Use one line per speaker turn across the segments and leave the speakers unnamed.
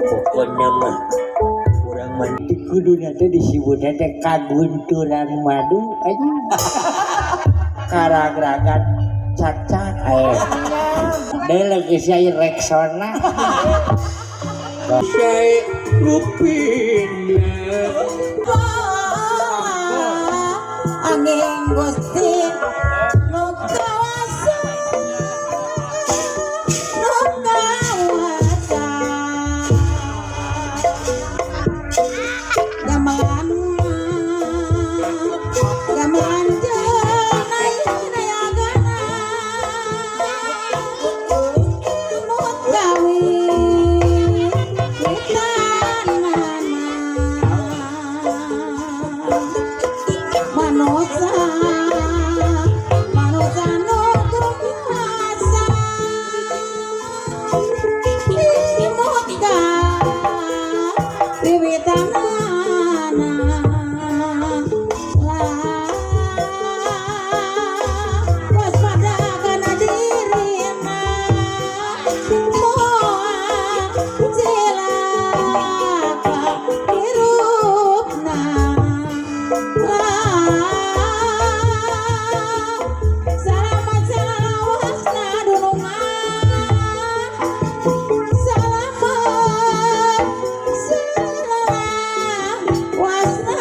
Pokoknya mah urang mah di kuduna teh disebutna teh kagunturan madu anjing. Karagragan cacak aya. Deuleu geus aya Rexona. Sae rupina.
Angin Gusti nu kawasa, nu kawasa, gamelan, gamelan jenai dayagana tumut gawi witanana manusa, manusa nu kuasa imut ka wiwitanana lah waspada kana dirina moal cilaka hirupna lah salamat salawasna dunungan, salamat salawasna.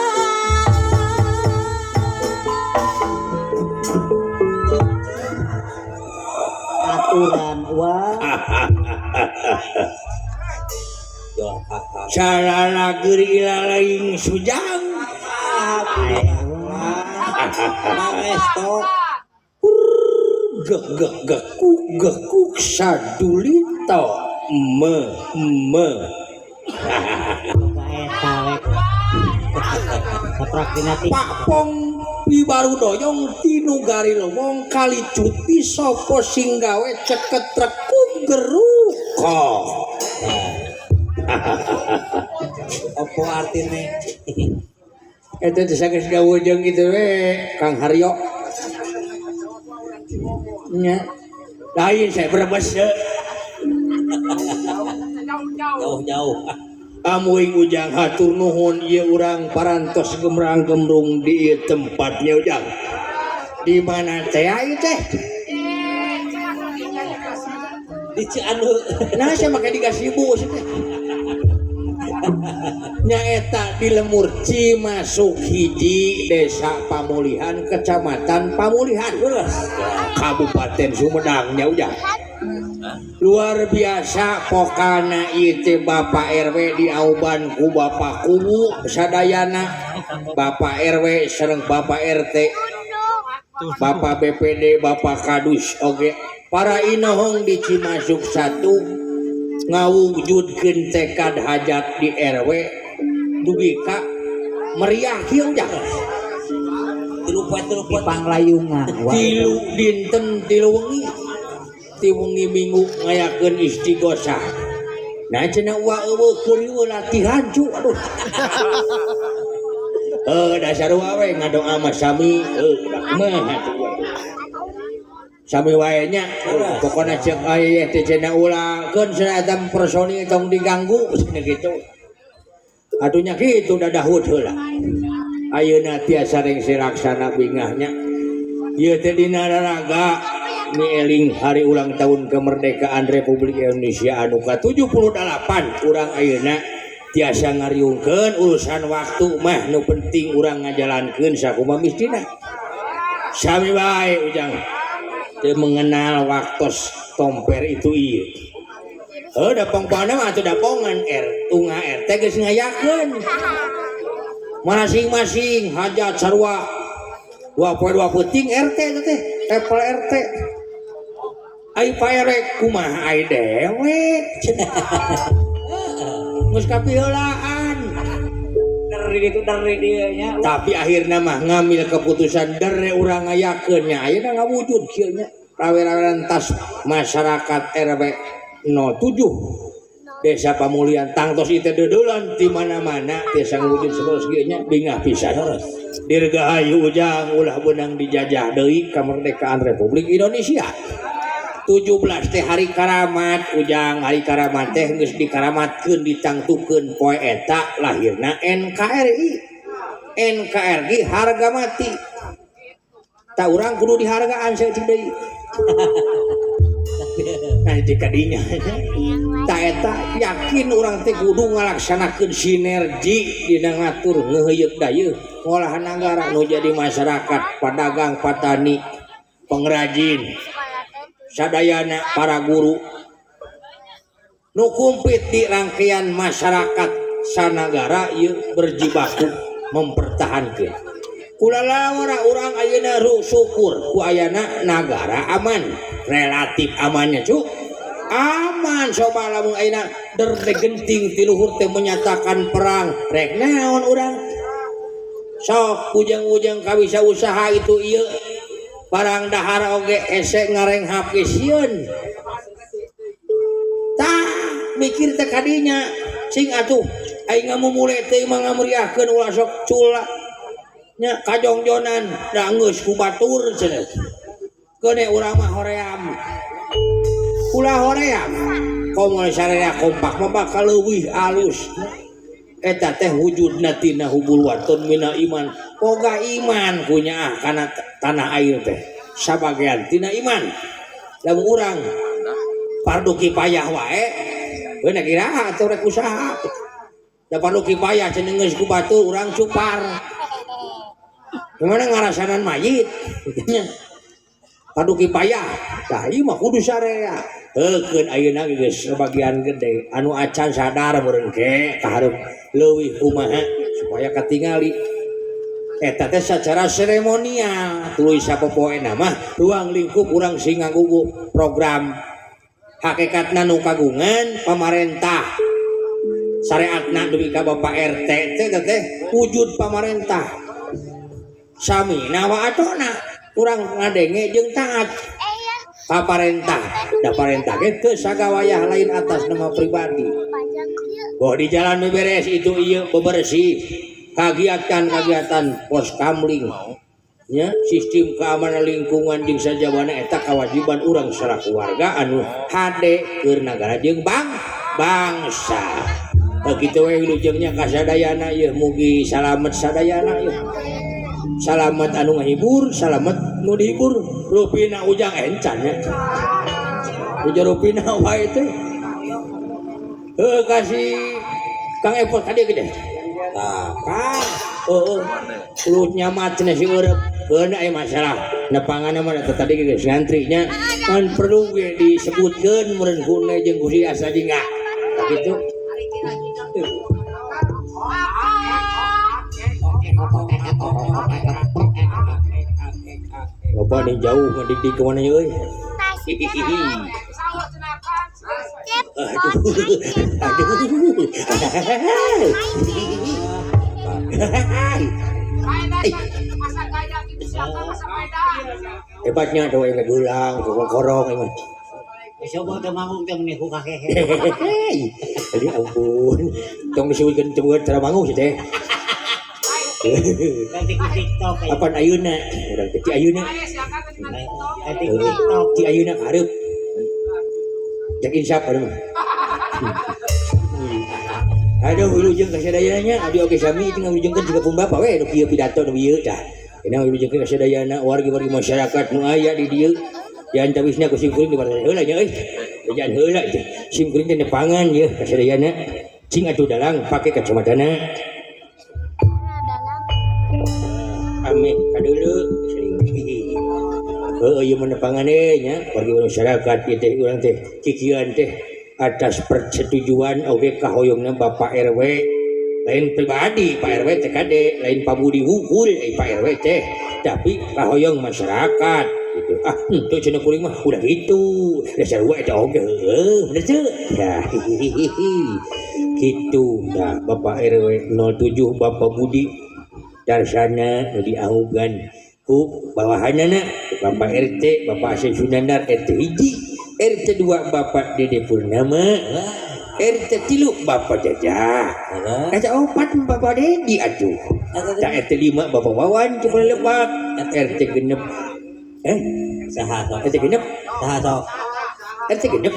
Aturan wah.
Salala geuri ilalaing sujang.
Maestro.
Gek gek gekuk gekuk sadulito me me.
Eta we. Saprak dina ti.
Pak Pong pibaru doyong tinu gari lewong kali cuti sapa sing gawe ceket rekuk geruko.
Apa artine?
Eta teh sageus dawuh jeung kitu we Kang Haryo. Nya. Lain saya Brebes ye.
Jauh-jauh.
Amuing Ujang hatur nuhun ieu urang parantos gemrang-gemrung di ieu tempatnya Ujang. Di mana teh ieu teh?
Di Ciandu.
Nah, saya make dikasih bu sih teh. Nyaeta di Lemur Cimasuk hiji, Desa Pamulihan, Kecamatan Pamulihan, Kabupaten Sumedang nya Ujang. Luar biasa pokana ieu teh Bapak RW diauban ku Bapak Kuwu sadayana, Bapak RW sareng Bapak RT, Bapak BPD, Bapak Kadus oge para inohong di Cimasuk 1 ngawujudkeun tekad hajat di RW dugi ka meriah kieu Ujang.
Tilu poe, tilu poe panglayungan.
3 dinten 3 wengi, ti wengi Minggu ngayakeun istighosah. Nah cenah wa eueuh keur riweuh latihan cu aduh. Dasar wae ngadoa mah sami da kumaha atuh. Sami wae nya pokona ceuk aya teh cenah ulah keun cenah eta personil tong diganggu cenah kitu. Atuh nya kitu dadahut heula. Ayeuna tiasa rengse laksana bingahnya. Ieu teh dina raraga mieling hari ulang tahun kemerdekaan Republik Indonesia anu ka-78 urang ayeuna tiasa ngariungkeun urusan waktu mah nu penting urang ngajalankeun sakumaha mistina. Sami bae Ujang teu mengenal waktos tomper itu ieu. Heuh da pongpona mah atuh dapongan R unga RT geus ngayakeun. Masing-masing hajat sarua 2 poe 2 peuting RT teh level RT. Ai Pak RW kumaha ai dewek. Geus kapiheulaan.
Dari itu dari dieu nya.
Tapi akhirna mah ngambil keputusan dere urang ngayakeun nya ayeuna ngawujud kieu nya. Rawe-rawean tas masyarakat RW 07 Desa Pamulihan tangtos ieu teh deudeulan ti mana-mana tiasa ngawujud sapertos kieu nya bingah pisan. Dirgahayu Ujang ulah beunang dijajah deui kemerdekaan Republik Indonesia. 17 teh hari karamat, Ujang. Hari karamat teh geus dikaramatkeun, ditangtukeun poe eta lahirna NKRI. NKRI harga mati. Tak urang kudu dihargaan saeutik deui. Nah, jika dinya tak eta yakin urang teh kudu ngalaksanakeun sinergi dina ngatur ngeuheuyeuk dayeuh ngolah nagara nu jadi masyarakat, padagang, patani, pengrajin sadayana, para guru nu kumplit di rangkaian masyarakat sanagara ieu berjibaku mempertahankan. Kula urang ayeuna syukur ku ayana nagara aman, relatif amannya cu aman. Coba lamun ayeuna derde genting ti luhur teh menyatakan perang, rek naon urang? Sok ujang-ujang kabisa usaha itu ieu barang dahar oge hese ngarenghap ge sieun. Tah, mikir teh kadinya sing atuh aing ngamumule teh mah ngameriahkeun, ulah sok cula nya kajongjonan da geus ku batur cenah. Keune urang mah hoream, ulah hoream, komo sararea kompak mah bakal leuwih alus. Eta teh wujudna tina hubul waton mina iman, boga iman kunyaah kana tanah air teh sabagian tina iman. Lamun urang fardu kifayah wae bener kira atuh rek usaha da fardu kifayah cenah geus ku batur urang cupar. Gimana ngarasanan mayit fardu kifayah? Tah, ieu mah kudu sarea. Heukeun ayeuna geus sebagian gede anu acan sadar meureun ke kahareup leuwih kumaha supaya katingali eta teh secara seremonial. Tuluy sapopoena mah ruang lingkup urang sing ngagugu program hakikatna nu kagungan pamarentah, syariatna dugi ka Bapak RT teh teh wujud pamarentah. Sami wa atona urang ngadenge jeung taat ka parentah, da parentah ge teu sagawayah lain atas nama pribadi. Bahwa di jalan beberes itu ieu bebersih, kegiatan-kegiatan pos kamling nya, sistem keamanan lingkungan jeung sajabana eta kewajiban urang selaku warga anu hade keur nagara jeung bangsa. Begitu we wilujengnya kasadayana ieu, mugi salamet sadayana ieu, salamet anu ngahibur, salamet nu dihibur. Rupina Ujang encan nya, ujar rupina wae teh. Heuh, kasih Kang Epot tadi gede. Tah, Kang. Heeh. Kulut nyamat cenah si Eureup. Keun aya masalah. Nepanganna mah da tadi geus ngantri nya. Kan perlu ge disebutkeun meureun gune jeung Gusti asa jingga. Kitu. Bapak nih jauh ngedik-dik kemana euy? Aduh, aduh. Hebatnya tuh yang gelang, korong ini.
Coba teu manggung teh meni ku kakehe.
Jadi ampun, tong disebutkeun teu cara manggung sih teh.
Ganti ku TikTok.
Apaan ayeuna? Urang teh ti ayeuna.
Ganti ku TikTok.
Ti ayeuna ka hareup. Jak insaf aduh. Aduh, wilujeng ka sadayana nya, abdi oge sami teh ngawilujengkeun jiga pun bapak we nu kieu pidato nu ieu tah. Dina ngawilujengkeun ka sadayana wargi-wargi masyarakat nu aya di dieu. Di antawisna ku sim kuring di barang heula nya euy. Bejaan heula teh. Sim kuring teh nepangan ieu ka sadayana. Cing atuh dalang pake kacamatana. Amin kadeuleu. Heueuh ieu mah nepangan deui nya wargi masyarakat ieu teh urang teh kikieuan teh atas persetujuan oge kahoyongna Bapak RW, lain pribadi Pak RW teh kade, lain Pak Budi wungkul Pak RW teh, tapi kahoyong masyarakat gitu. Ah, henteu cenah kuring mah udah gitu dasar wae eta oge heueuh bener teu ya hihihi gitu. Nah, Bapak RW 07 Bapak Budi Darsana nu diahugan ku bawahanana Bapak RT Bapak Asep Sunandar RT 1, RT 2 Bapak Dede Purnama, RT 3 Bapak Jajah, RT 4 Bapak Dedi atuh, RT 5 Bapak Wawan cuma lepak, RT 6
saha sok
RT 6
saha sok
RT 6.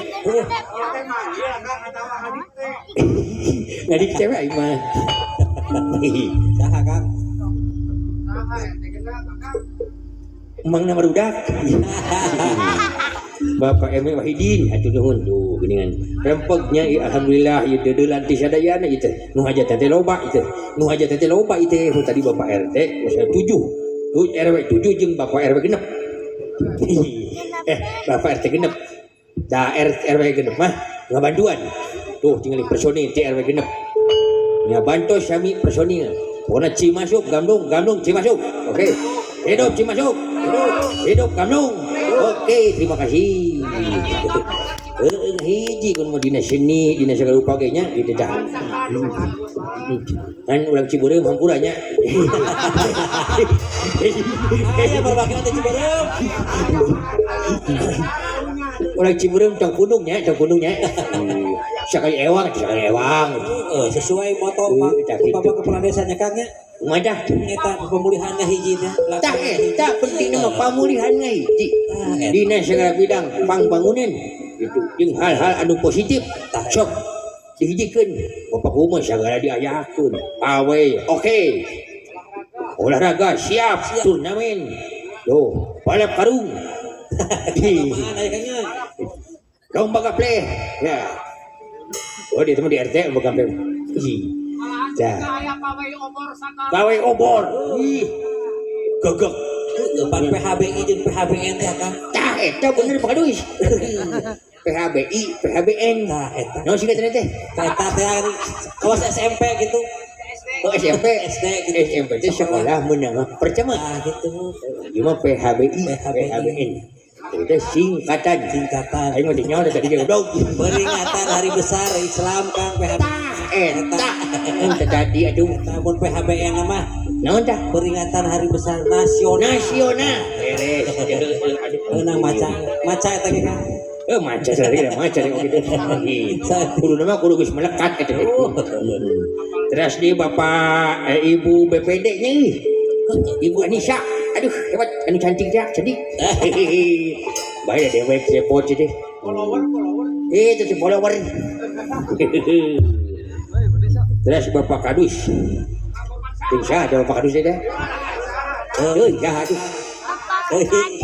Ngadik cewek aing mah.
Saha Kang?
Mang nama rudak. Bapak M Wahidin atuh nuhun tuh geuningan. Rempegnya ieu alhamdulillah ieu deudeulan ti sadayana ieu teh. Nu hajatan teh loba ieu teh. Nu hajatan teh loba ieu teh. Nu tadi Bapak RT misalnya 7. Tuh RW 7 jeung Bapak RW 6. Bapak RT 6. Da RW 6 mah ngabantuan. Tuh tinggal personil ti RW 6. Ngabantos sami personil. Pokona Cimasuk, Gamdung, Gamdung, Cimasuk. Oke. Hidup Cimasuk. Hidup, hidup Gamdung. Oke, terima kasih. Heeh, hiji kun mah dina seni, dina segala rupa ge nya kitu tah. Kan urang Cibeureum hampura nya.
Aya perwakilan teh Cibeureum.
Urang Cibeureum tong kundung nya, tong kundung nya. Sakali ewang, sakali ewang.
Heeh, sesuai moto Pak Bapak Kepala Desanya Kang nya.
Kumaha tah?
Eta pemulihanna hiji nya.
Tah eta pentingna mah pamulihanna hiji. Dina segala bidang pangbangunan gitu jeung hal-hal anu positif sok dihijikeun. Bapak kumaha segala diayakeun. Awe, oke. Olahraga siap, turnamen. Tuh, balap karung.
Mana ya Kang nya?
Lomba gaple. Ya. Oh, dia teman di RT lomba gaple. Ih. Dah. Pawai obor. Ih. Gagak.
Heeh, pan PHBI jeung PHBN teh Kang.
Tah eta bener Pak Kadus. PHBI, PHBN.
Tah eta.
Naon sih katanya teh?
Eta teh kawas SMP gitu.
Oh, SMP,
SD gitu.
SMP teh sekolah menengah pertama.
Nah, gitu.
Ieu mah PHBI,
PHBI.
PHBN. Itu singkatan.
Singkatan.
Aing mah teu nyaho tadi ge goblok.
Peringatan Hari Besar Islam Kang PHBI.
Tah eta. Teu tadi atuh.
Namun PHBN mah
Naon tah?
Peringatan Hari Besar Nasional.
Nasional. Beres.
Heunang maca. Maca eta ge Kang.
Maca sehari dah maca deh gitu. Kudu nama kudu geus melekat eta teh. Terus di Bapak Ibu BPD nya ih. Ibu Anissa. Aduh, hebat anu cantik ya, cantik. Baik dewek repot teh. Follower, follower. Itu teh follower. Terus Bapak Kadus. Ting saha ada Bapak Kadus teh? Heuh, saha atuh.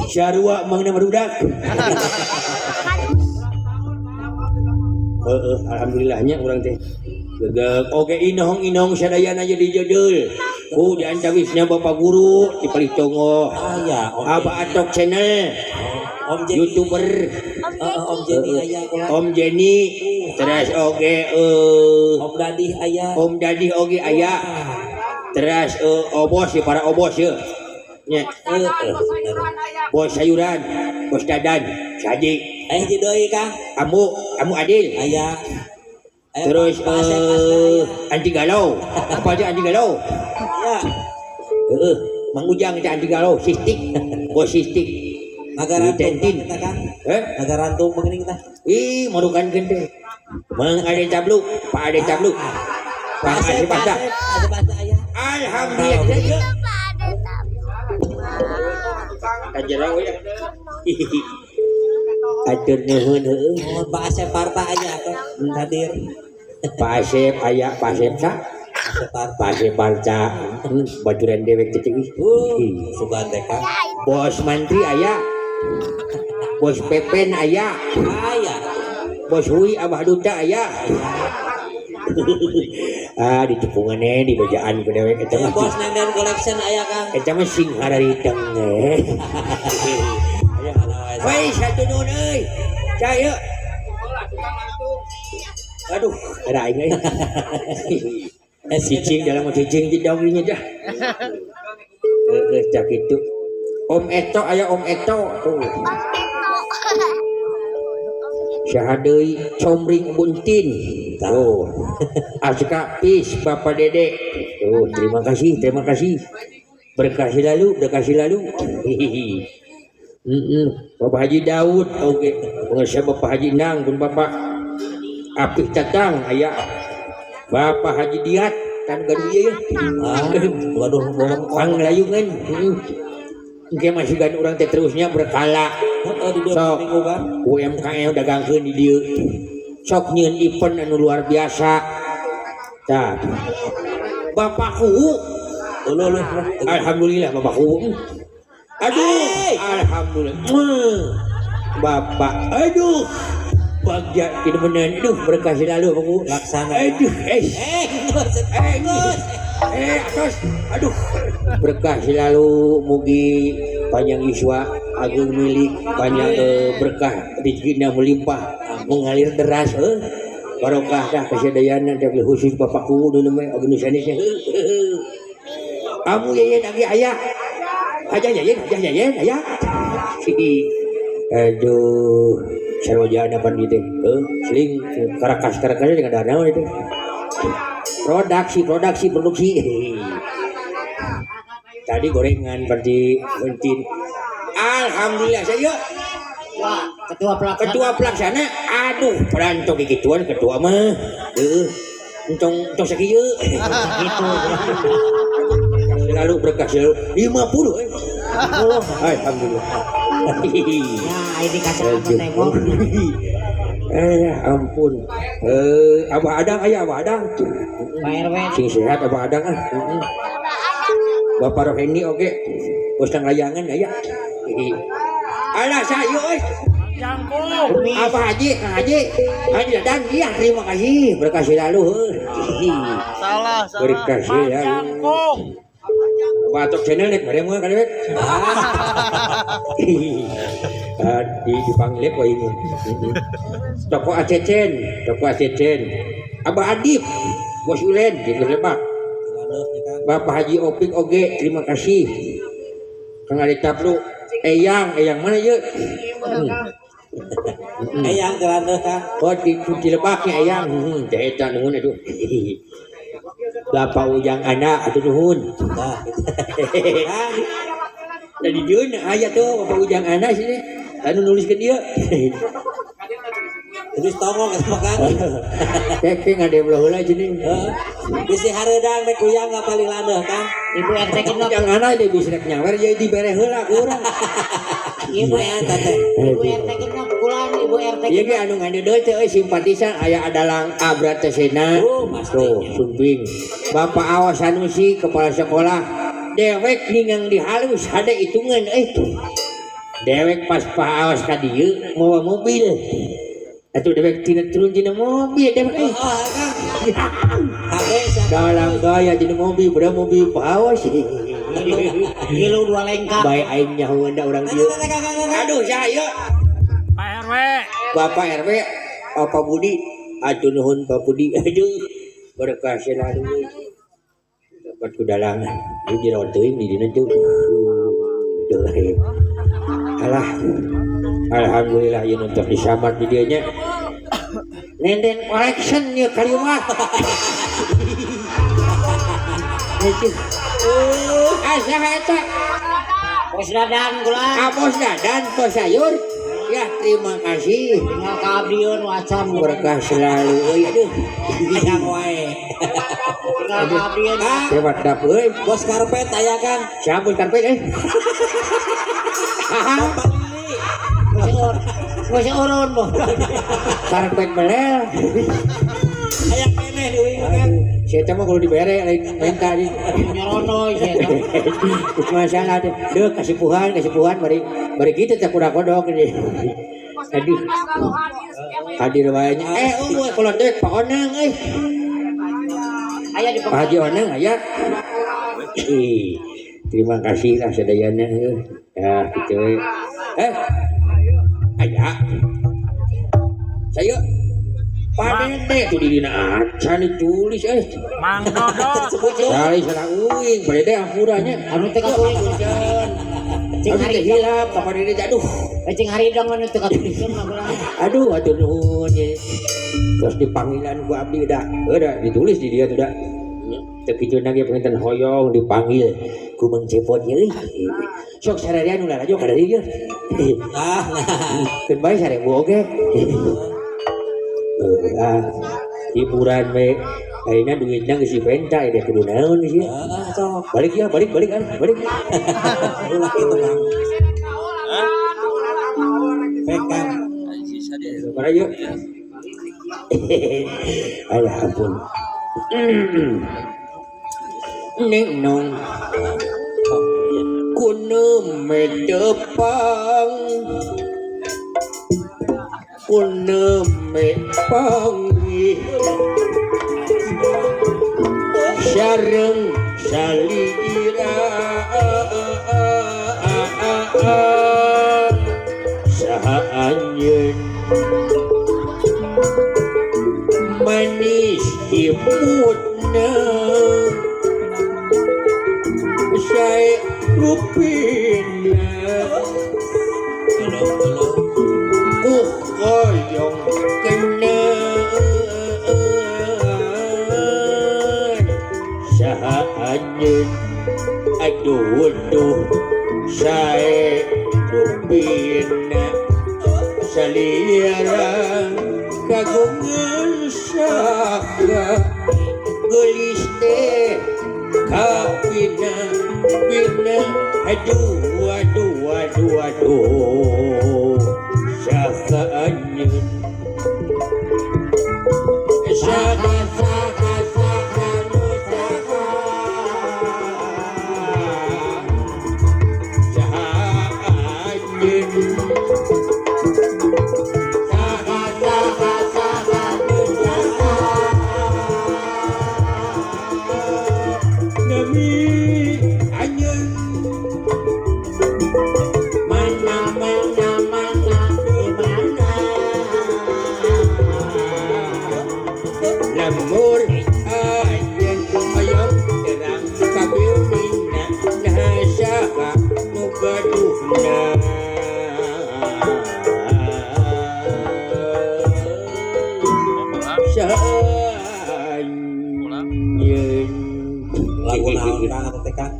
Sarua mangna barudak. Heeh, alhamdulillahnya urang teh. Gegek oge inohong-inohong sadayana jadi jedeul. Ku diantawisna Bapak Guru di palih tongoh.
Aya Om
Abah Atok Channel,
Om Jenny.
YouTuber
Heeh, Om Jenny aya kula.
Om Jenny, terus oge
Om Dadih aya.
Om Dadih oge aya. Terus obos ya para obos ya. Nya,
Heeh.
bos sayuran, bos dadan, saji,
Aya hiji deui Kang.
amu, amu adil.
Aya. Aya
Terus
Pak Asep Asna aya.
anti galau. Apa aja anti galau?
Aya.
Heeh, Mang Ujang teh anti galau, sistik. Bos sistik.
Ngagarantung
Tentin.
kita Kang.
Eh?
Ngagarantung begini kita.
Ih, marukankeun teh. Mang Ade Cabluk, Pak Ade Cabluk. Pak
Asep,
Asep
Pak
Asna.
Asep, Asep Asna aya.
Alhamdulillah. Kajerau ya. Atur nuhun heueuh.
Oh, Pak Asep Parta aya Kang. Hadir.
Pak Asep aya, Pak Asep sa?
Asep Parta.
Pak Asep Parta. Baturan dewek teh ih.
Sugan teh Kang.
Bos mantri aya. Bos Pepen aya.
Aya.
Bos Hui Abah Duta aya. Ah, ditepungan di bejaan ku dewek eta
Aya
mah.
Bos Nenden Collection aya Kang.
Eta mah sing harariteng eh. Woi, satu nuhun euy. Cah yeuh. Aduh, ada aing euy. Cicing dalam cicing di dong nya dah. Heeh, cak itu. Om Eto aya Om Eto tuh. Saha deui Comring Buntin. Tuh. Aska Pis Bapak Dede. Tuh, terima kasih, terima kasih. Berkah selalu, berkah selalu. Hihihi. Bapak Haji Daud, oke. Pengusaha Bapak Haji Nang pun Bapak Apih Tatang aya. Bapak Haji Diat kan gaduh ieu ya.
Ah, waduh, bolong
Panglayungan. Heeh. Engke masukan urang teh terusnya berkala.
Heeh, di dieu
Sok.
minggu kan.
UMKM dagangkeun di dieu. Sok nyieun event anu luar biasa. Tah. Bapakku,
Uluh uluh. Uluh.
alhamdulillah bapakku. Aduh, alhamdulillah. Bapak, aduh. Bagja tidak benar. Aduh, berkah selalu bapakku.
Laksana.
Aduh, eh.
Eh, geus,
Eh,
geus.
eh, atos. Aduh. Berkah selalu mugi panjang yuswa agung milik panjang berkah rezekina melimpah mengalir deras heuh. Barokah dah kasadayana tapi khusus bapakku nu namanya organisasi. Kamu yeyen lagi ayah. Aja yeyen, aja yeyen, ayah. Aduh, sarwajana pan dieu teh. Heuh, seling karakas-karakas dengan dana itu. Produksi, produksi, produksi. Tadi gorengan berarti bentin. Alhamdulillah saya
Wah, ketua pelaksana.
Ketua pelaksana. Aduh, perantok gituan ketua mah. Heuh. Entong entong sakieu.
Gitu.
Selalu berkah selalu 50 eh. Alhamdulillah.
Nah, ini kasih apa tembok.
Eh, ampun. Abah Adang aya Abah Adang.
Pak RW.
Sing sehat Abah Adang ah. Heeh. Bapak Roheni oge. Bos nang layangan aya. Alah sayu euy. Abah Haji, Kang Haji. Haji Dadan, iya terima kasih. Berkah selalu heuh.
Salah, salah.
Berkah selalu. Batok channel nek bare moal kadewek. Ah, di dipanggil kok ini. Toko Acecen, toko Acecen. Abah Adib, Bos Ulen di Lebak. Bapak Haji Opik oge, terima kasih. Kang Adi Taplu, Eyang, Eyang mana ye?
Eyang gelandeh Kang.
Oh, di Lebaknya Eyang. Teh eta nuhun aduh. Bapak Ujang anak atuh nuhun.
Nah, gitu. Kang,
Jadi dieun aya tuh Bapak Ujang anak sini. Anu nuliskeun dia.
Terus tongong eta mah Kang.
Keke ngadebleh heula sini.
Heeh. Bisi hareudang rek uyang ka paling landeuh Kang.
Ibu RT genep.
Ujang anak dia bisa rek nyawer jadi dibere heula ku urang.
Ibu
Nah, eta teh.
Ibu RT genep bulan Ibu RT
Ieu ge
genep.
anu ngadeudeuh teh euy simpatisan aya adalang Abratasena.
Oh, pasti.
Tuh, sumping. Bapak Awas Sanusi kepala sekolah. Dewek ningang di halus hade hitungan euy. Dewek pas Pak Awas ka dieu mawa mobil. Atuh dewek tina turun tina mobil dewek euy.
Oh, Kang. Hade sia.
Dalam gaya tina mobil, pada mobil Pak Awas.
Ngilu dua lengkap.
Bae aing nyahoan da urang dieu. Aduh, saya
Pak RW.
Bapak RW, Bapak Budi, aduh nuhun Pak Budi, aduh berkah selalu. Dapat kudalangan, ini jero teuing di dina tuh. Aduh, alah, alhamdulillah ieu nu tos disambat di dieu nya. Nenden collection ieu kalimat. Itu. Asa eta?
Bos Dadan kula.
Ah, Bos Dadan, Bos Sayur. Ya, terima kasih.
Tinggal ka abdieun wacan.
Berkah selalu euy aduh.
Hayang wae.
Tinggal ka abdieun.
Kang,
Lewat dap euy.
bos karpet aya Kang.
Siapa bos karpet euy?
Bapak Lili.
Bos urun bos.
Karpet belel.
Hayang keneh di uing mah, Kang.
Saya mah kalau dibere lain minta di.
Nyorono saya.
Masalah deh. Deuh kasipuhan, kasipuhan bari bari kitu teh kuda kodok ini. Aduh. Hadir wae nya. Eh, eueuh kalau dek Pak Onang euy.
Aya di
Pak Haji Onang aya. Ih, terima kasih lah sadayana heuh. Ya, kitu we. Eh. Aya. Saya Pak Dede tuh di dina acan ditulis eh.
Mang Dodot.
Salah salah uing, Pak Dede ampuranya.
Anu teh katulis. Cing
Aduh
hari
teh hilap, Pak Dede aduh.
Cing hari dong anu teh katuliskeun mah kula.
Aduh, aduh nuhun ye. Terus dipanggilan ku abdi dah. Udah ditulis di dia tuh dah. Teu kitu ge panginten hoyong dipanggil ku Mang Cepot ye euy. Sok sararian ulah laju ka dieu.
Ah, nah.
Keun bae 1000 oge. Ah, hiburan we. Ayeuna duitna geus dipenta ieu kudu naon sih.
Heeh, sok.
Balik ya, balik balik ah, balik.
Ulah kitu Kang. Baik, Kang.
Mana yuk? Alah ampun. Ning nong kuno metepang kuno mepanggih sareng salira saha anjeun manis imutna sae rupina ku koyong kena saha anjeun aduh aduh sae rupina salira kagungan saka gelis teh kapina pina aduh aduh aduh aduh saka anjeun saka saka saka nu saka saha anjeun saha saha saha nu saha nami anjeun mana mana mana di mana lemur anjeun hoyong terang kabilmina nah saha nu gaduhna saha anjeun.
Lagu naon, Kang, atau teh, Kang?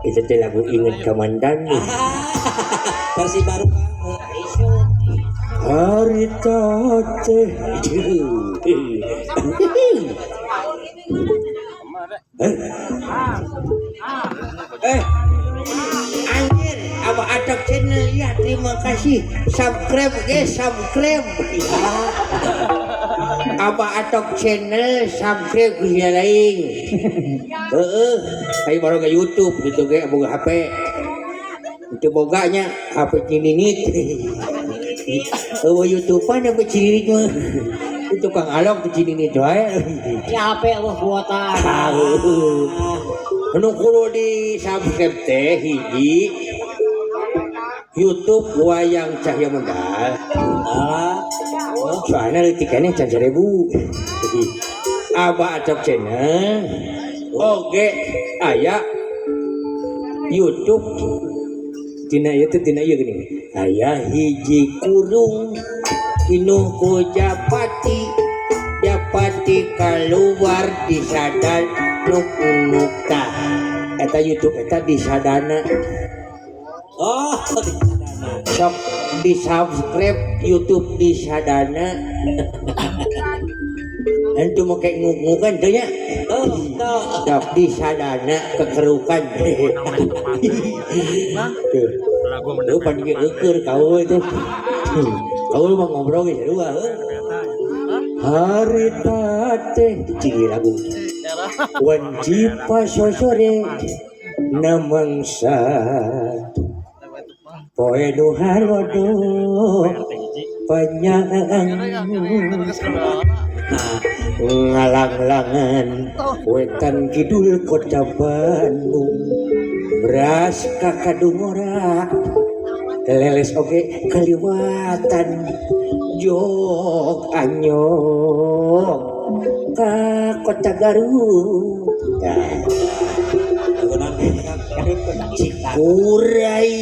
Itu teh lagu inget ka mantan nih.
Versi baru, Kang.
Harita teh. Eh, anjir, apa Atok channel ya, terima kasih. Subscribe guys, subscribe. Apa Atok channel subscribe ku sia lain. Heeh, ayo baru ke YouTube gitu ge boga HP. Itu boganya HP cininit. Eueuh YouTubean apa cininit mah. Itu tukang alok ke cininit wae.
Ya HP eueuh kuota.
Anu kudu di subscribe teh hiji YouTube Wayang Cahya Medal.
Alah.
Soalnya leutik keneh can 1000. Abah Atok channel oge aya YouTube tina ieu teh tina ieu geuning. Aya hiji kurung pinuh ku japati japati keluar disadar nuk nukta. Eta YouTube eta disadana.
Oh, disadana.
Sok di subscribe YouTube disadana. Entu make nguk-ngukan teh nya.
Oh, tuh.
Sok disadana kekerukan. Tuh. Tuh pan ge eueur kau itu. Kau mah ngobrol ge sarua heuh. Harita teh cing lagu. Wanci pasosore namangsa poe nu harodo panjang ngalanglangan wetan kidul kota Bandung beras kakadungora leles oge kaliwatan jog anyong ka kota Garut.
Lagu naon, Kang?
Cikurai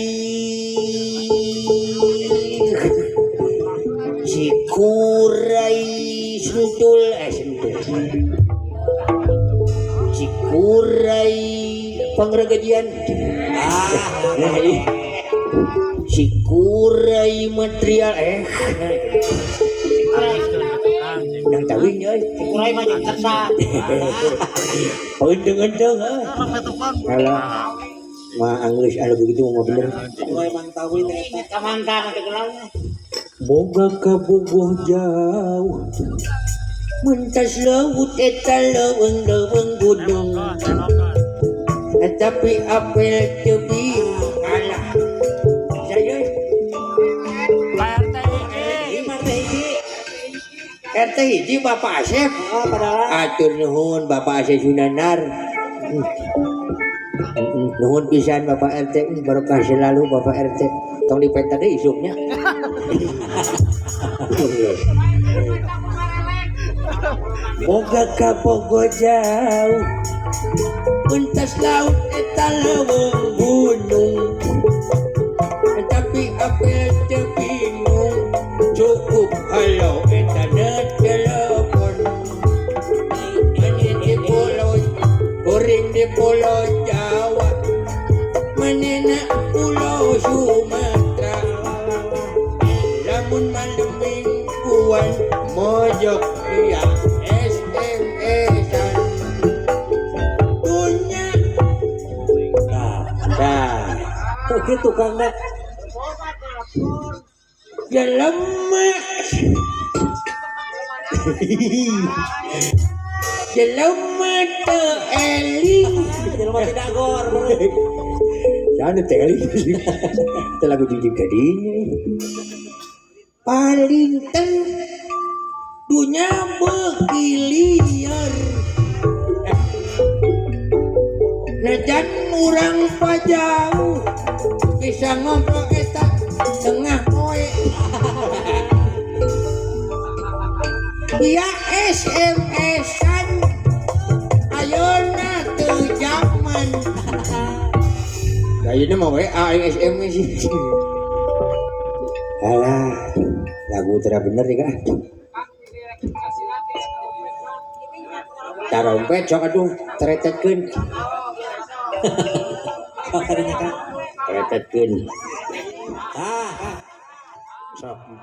Cikurai sentul sentul Cikurai pangregajian. Nah, ini. Cikurai material nang tawing euy.
Cikurai mah jeung kersa.
Enteng-enteng euy. Alah, mah anggeus anu begitu mah bener.
Cikurai mang tawing eta.
Inget ka mantan teh gelang.
Boga kabogoh jauh mentas laut eta leuweung-leuweung gunung tapi apel teu bingung alah saya
Pak RT hiji.
Gimana hiji?
RT hiji Bapak Asep.
Oh, padahal
Atur nuhun Bapak Asep Sunanar. Nuhun pisan Bapak RT, barokah selalu Bapak RT. Tong dipenta deui isuknya. Boga kabogo jauh pentas laut eta leuweung gunung tapi apel teu bingung cukup halo eta telepon maneh di pulau kuring di pulau Jawa manehna pulau Sumatera lamun malam mingguan mojok dia SMS-an dunya.
Nah,
Nah,
tuh gitu Kang dah.
jelema jelema teu eling.
Jelema tidak gor.
Sana teu eling. Teu lagu di kadinya. Paling ten dunya beuki liar. Najan urang pajauh bisa ngobrol eta tengah poe. Dia SMS-an ayeuna teu zaman. Ayeuna mah WA aing SMS. Alah, lagu tera bener nih kah? Tarompet sok atuh teretetkeun.
Kadinya Kang.
Teretetkeun.
Ah,
Sok.